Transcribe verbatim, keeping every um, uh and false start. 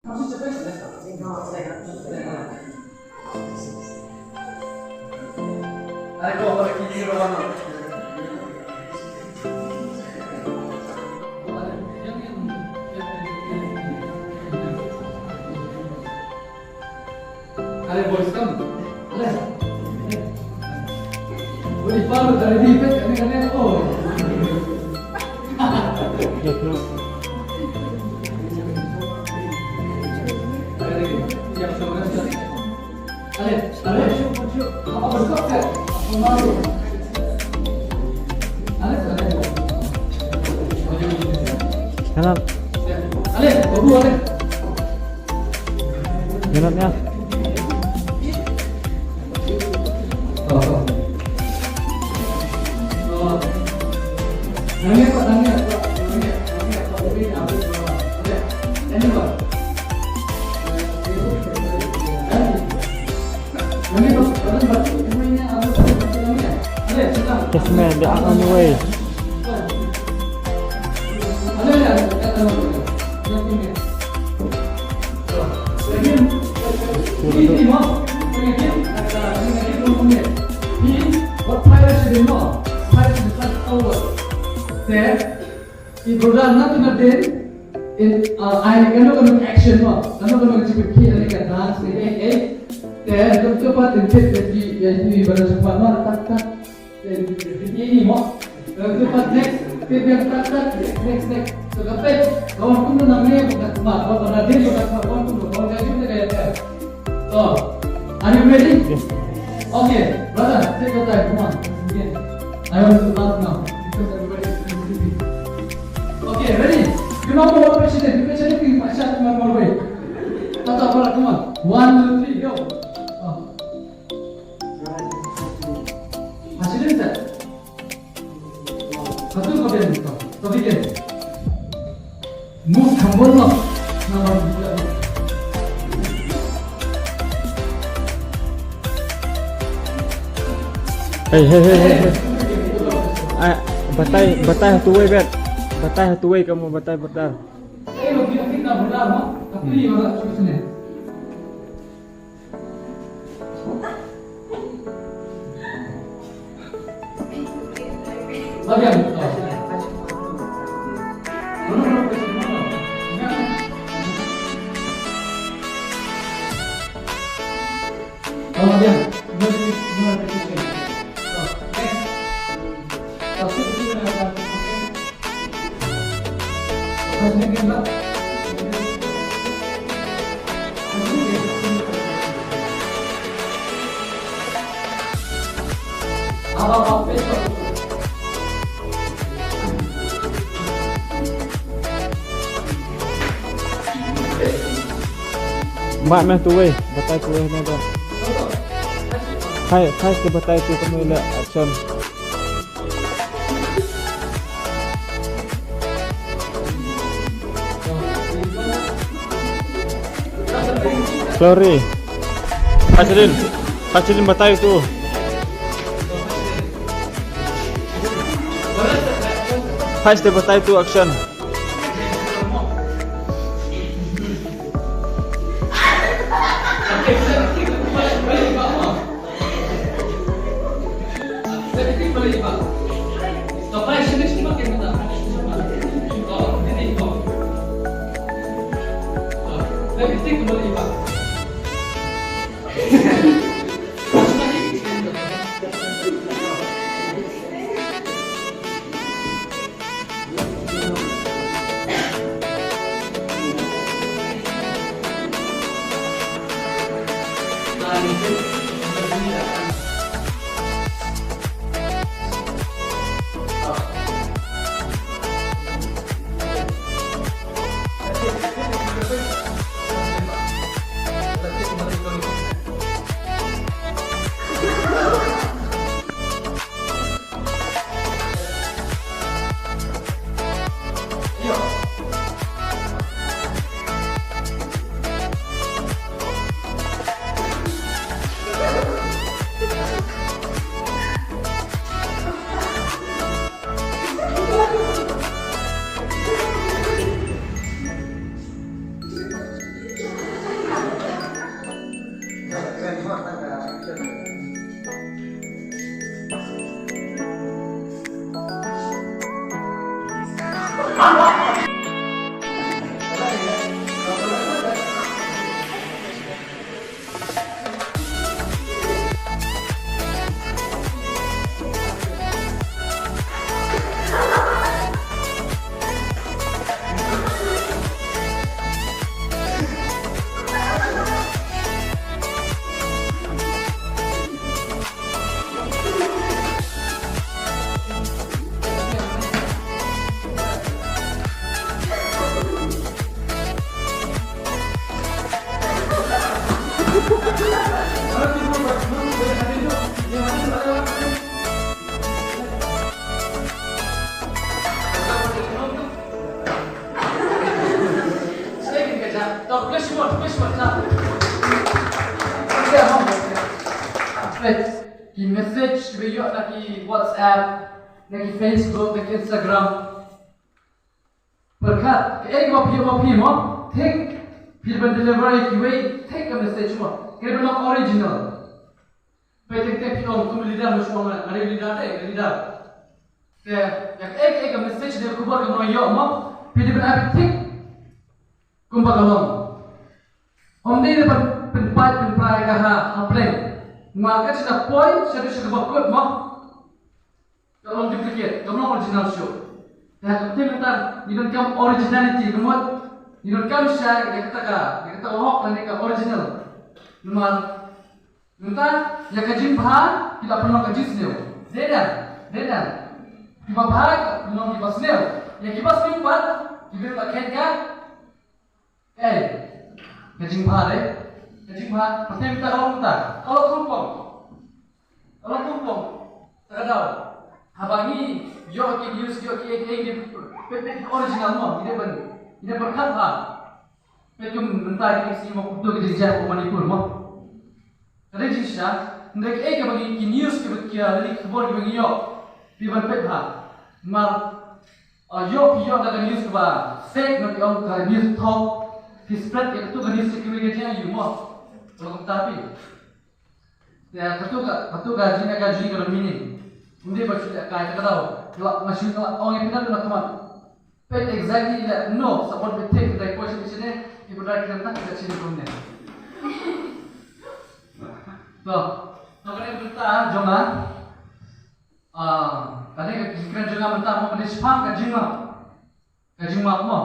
Allez, boys, come. Allez. Allez, pas le, allez, vite, vite, allez, allez, oh. Allez, allez, allez. Allez, allez. Kanan. Allez, babu, allez. Minot niya. Yes, man, they are on the way. Te, i brother na tu na den, in, uh, ai kano kano action mo, kano kano ka chipet ki, ane ka dance ni, eh, eh. Te, tu tu pat in tip, tip ki, ya, ni brother chipet mo, tak, tak. Te, tip ki ni mo. Te, tu pat next, tip yang tak, tak, next, next, next. So, ka pet, kawan kum na nge, bukan kuma, kawan na den, bukan kuma, kawan kum, kawan gaji, bukan kaya, kaya. So, are you ready? Yes. Okay, brother, take your time. Come on. Begin. I want to laugh now because everybody is so sleepy. Okay, ready? You know what patient is? You patient is being shot in my way. Come on, come on. One, two, three, go. Oh. Accident, sir. Satu kau dia muka. Kau fikir. Move kham bun noh. Namar. Hey, hey, hey, hey, hey. Ah, batai, batai ha tuwei bet. Batai ha tuwei kamu, batai, batai. Eh, lo kita kita benar, no? Tapi ni orang tu sini. Mah meh tuwei, batai tuwei meh ba. Hai, hai ke batai tu kami le action. Glory. Pasilin. Pasilin batai tu. Pasilin batai tu action. Ki message kiba ïoh na ki WhatsApp, na ki Facebook, na ki Instagram. Pyrkhat, kaei kaba phi ïoh ma phi mo, thik, phi ban deliver ïa kiwei, thik ka message mo. Kaei ba long original. Peit teng teng phi ong kum leader mo, shu ong nga dei leader, eh, leader. Te ïa kaei kaei ka message, ne ka khubor kaba nga ïoh mo, phi dei ban ai thik kumba ka long. Ym dei ban pynpait pynpra ïa ka ha hapdeng. Namar ka jingïapoi shaduh sha kaba kut mo, ka long duplicate, kam long original shuh. Te ha ka pyrthei mynta ngi donkam originality, ka mut ngi donkam shai ïa kata ka, ïa kata ka hok lane ka original. Namar mynta ïa ka jingbha ki la pynlong ka jingsniew. Dei ne em? Dei ne em? Kiba bha ki la pynlong kiba sniew. Ïa kiba sniew pat ki briew la khein ka, eh, ka jingbha, dei. Ka jingbha, pyrthei mynta ka long mynta, ka long kyrpong. Ka long kyrpong. Te ka daw, haba ngi ïoh ki news, ïoh ki, eh, eh, ki peit, peit original mo, ngi dei ban, ngi dei ban pyrkhat bha. Peit kum mynta ki ïa sngewbha kumto ki jingjia ha Manipur mo. Ka dei jingshisha, hynrei kaei kaba ngi, ki news kiba, ki, ah, lane ki khubor kiba ngi ïoh, phi ban peit bha. Namar, ah, ïoh, phi ïoh da ka news kaba fake, ne phi ong ka news thok, phi spread ïa kato ka news sha kiwei ka jingaiu mo. Ka long kumta phi. Te kato ka, kato ka jingaiu ka jong ngi ka don meaning. Ym dei ba shu lehkai, te ka daw, nga shu, nga ong ïa phi na, na khmat. Peit exactly ïa, no, sa bun beit thik, dei poi shane shane, i ba dei khlem tak ka shane kumne. To, to ka dei ka bynta jong nga. Ah, ka dei ka kren jong nga mynta mo, ka dei shaphang ka jingmap. Ka jingmap mo.